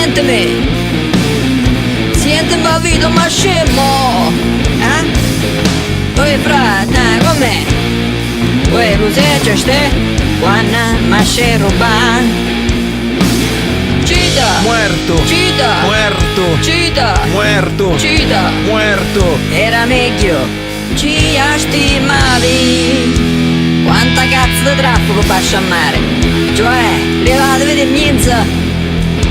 Sienteme! Sienteme 'a vita ma scemo! Eh? Oi fra, na comm'è? Uè, lu sai c'è ste? Quann ma sce rubà? Cita! Muerto! Cita! Muerto! Cita! Muerto! Cita! Muerto! Era meglio ci 'a stimavi! Quanta cazzo di traffico bascio a mare! Cioè, levatevi di mezzo!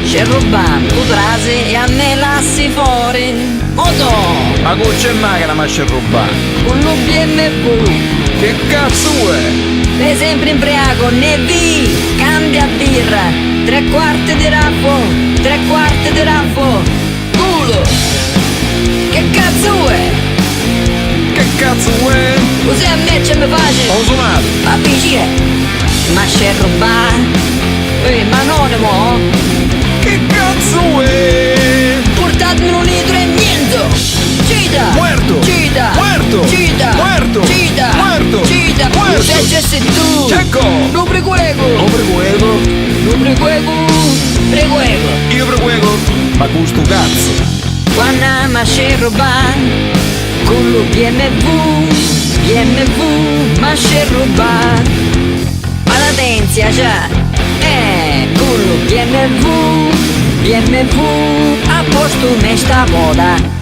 Ce rubam, tu trasi e a me lassi fuori! Moto! Ma con c'è macchina ma c'è rubà? Con lo BMW! Che cazzo è? Sei sempre imbriaco, ne vi! Cambia birra! Tre quarti di raffo! Tre quarti di raffo! Culo! Che cazzo è? Che cazzo è? Così a me ce mi face? Ho suonato! Ma vicine! Ma c'è rubà! Ehi, ma non mo! Che cazzo è? Portatemi un litro e niente! Cita! Muerto! Cita! Muerto! Cita! Muerto! Cita! Muerto! Cita! Muerto! Se c'è sei tu! Cecco! Non preguego! Non preguego! Non preguego! Preguego! Io preguego! Ma con sto cazzo! Quando ma c'è rubà con lo BMW, BMW, ma c'è rubà. Ma la tenzia già, con lo BMW, BMW, a posto me sta moda.